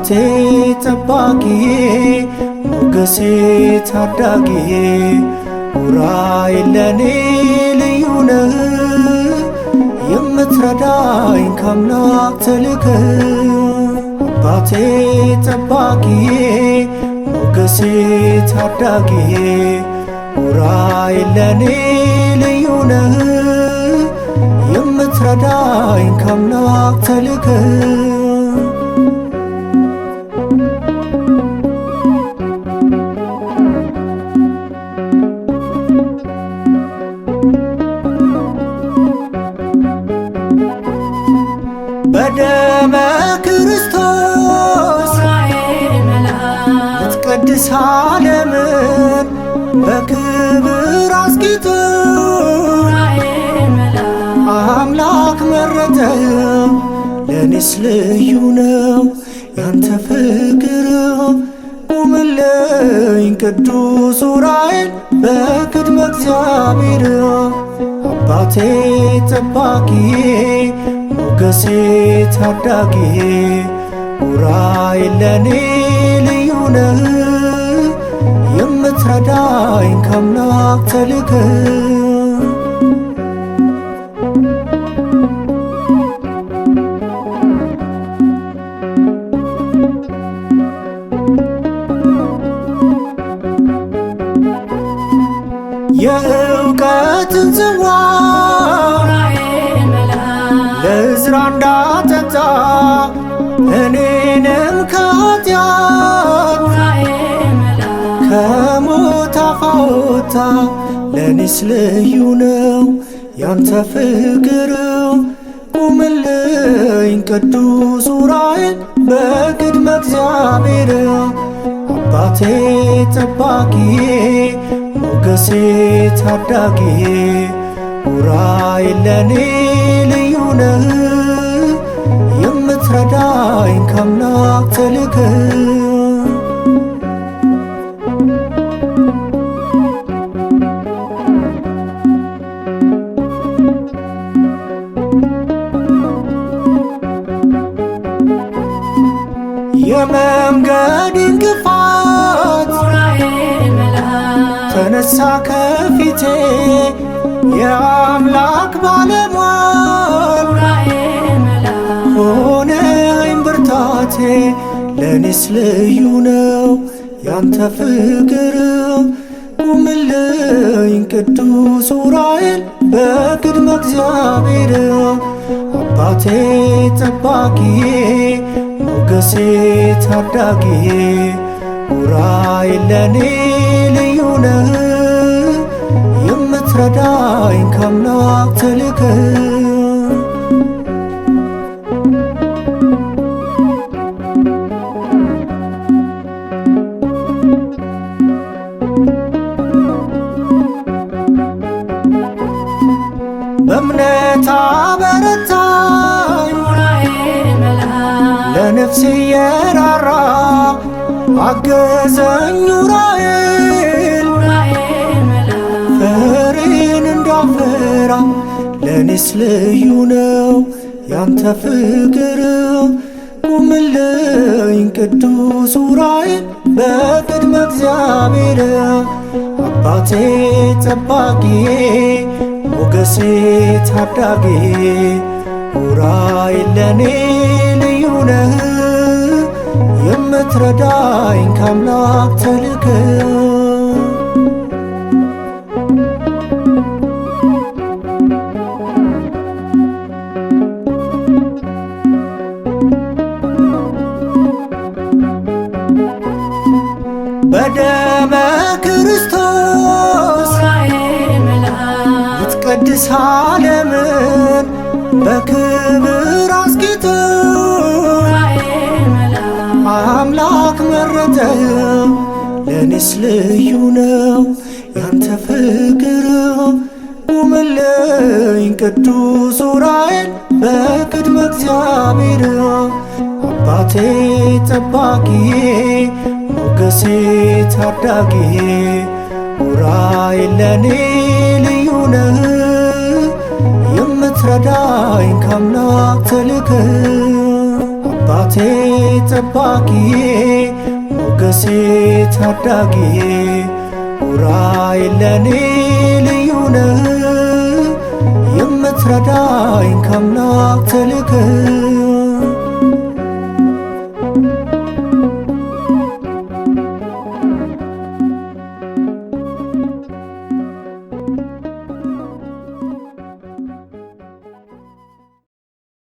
አባቴ ጠባቂዬ ሞገሴ ታዳጊዬ ዑራኤል ለኔ ልዩ ነህ የምትረዳኝ ከአምላክ ተልከህ። አባቴ ጠባቂዬ ሞገሴ ታዳጊዬ ዑራኤል ለኔ ልዩ ነህ የምትረዳኝ ከአምላክ ተልከህ። በደመ ክርስቶስ ልትቀድስ ዓለምን በክብር አስጊጥ አምላክ መረጠህ። ለኔስ ልዩ ነው ያንተ ፍቅር፣ ቁምልኝ ቅዱስ ዑራኤል በቅድመ እግዚአብሔር። አባቴ ጠባቂዬ ሞገሴ ታዳጊዬ ዑራኤል ለኔ ልዩ ነህ የምትረዳኝ ከአምላክ ተልከህ። የእውቀትን ጽዋ ለዕዝራ እንዳጠጣ እኔንም ከኃጢአት ከሞት አፍ አወጣ። ለኔስ ልዩ ነው ያንተ ፍቅር፣ ቁምልኝ ቅዱስ ዑራኤል በቅድመ እግዚአብሔር። አባቴ ጠባቂዬ ሞገሴ ታዳጊዬ ዑራኤል ለኔ ልዩ ነህ የምትረዳኝ ከአምላክ ተልከህ። የመንገድ እንቅፋት ተነሳ ከፊቴ የአምላክ ባለሟል ሆነኝ ብርታቴ። ለኔስ ልዩ ነው ያንተ ፍቅር፣ ቁምልኝ ቅዱስ ዑራኤል በቅድመ እግዚአብሔር። አባቴ ጠባቂዬ ሞገሴ ታዳጊዬ ዑራኤል ለኔ ልዩ ነህ የምትረዳኝ ከአምላክ ተልከህ። በእምነት አበረታኝ ለነፍሴ የራራ አገዘኝ ዑራኤል ፍሬን እንዳፈራ። ለኔስ ልዩ ነው ያንተ ፍቅር፣ ቁምልኝ ቅዱስ ዑራኤል በቅድመ እግዚአብሔር። አባቴ ጠባቂዬ ሞገሴ ታዳጊዬ ዑራኤል ለኔ ልዩ ነህ የምትረዳኝ ከአምላክ ተልከህ። በደመ ክርስቶስ ልትቀድስ ዓለምን በክብር አስጊጥ አምላክ መረጠህ። ለኔስ ልዩ ነው ያንተ ፍቅር፣ ቁምልኝ ቅዱስ ዑራኤል በቅድመ እግዚአብሔር። አባቴ ጠባቂዬ ሞገሴ ታዳጊዬ ዑራኤል ለኔ ልዩ ነህ የምትረዳኝ ከአምላክ ተልከህ። አባቴ ጠባቂዬ ሞገሴ ታዳጊዬ ዑራኤል ለኔ ልዩ ነህ የምትረዳኝ ከአምላክ ተልከህ።